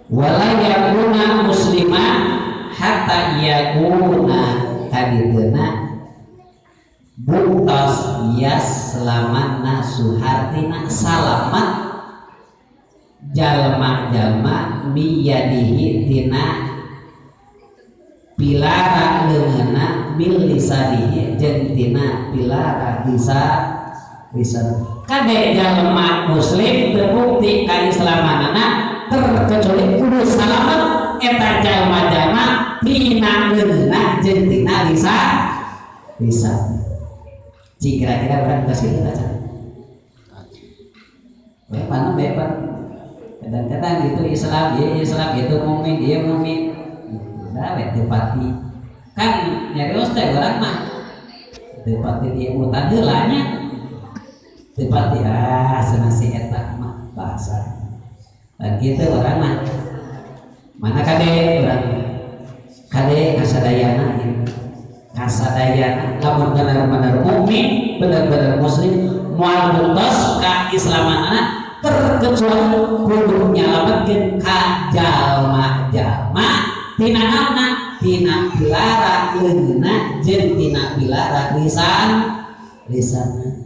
Wala yakuna musliman hatta yakuna kadituna buktos yaslaman nasu, hartina salamat jalma-jalma, biyadihi tina pilara leungeunna, bil lisanihi jeung tina pilara lisan. Kade, jalma muslim terbukti kaislamanana terkecuali kudu salamat eta jalma-jalma tina leungeunna jeung tina lisan lisan. Cik, kira-kira urang kasih itu aja. Mana bepan kadang-kadang itu Islam, dia Islam, itu mukmin, dia mukmin. Nah, teu pati kan nyarios teh urang mah teu pati dia mutan heula nya, teu pati ah cenah si eta mah bahasa dan gitu. Urang mah mana kade, urang kade kasadayana gitu. Kasadayana lamun benar-benar mukmin, benar-benar muslim, moal buktos ka islamanana terkecuali kudu nyalametkeun ka jalma-jalma tina naonna, tina pilara leungeunna jeung tina pilara lisan lisan.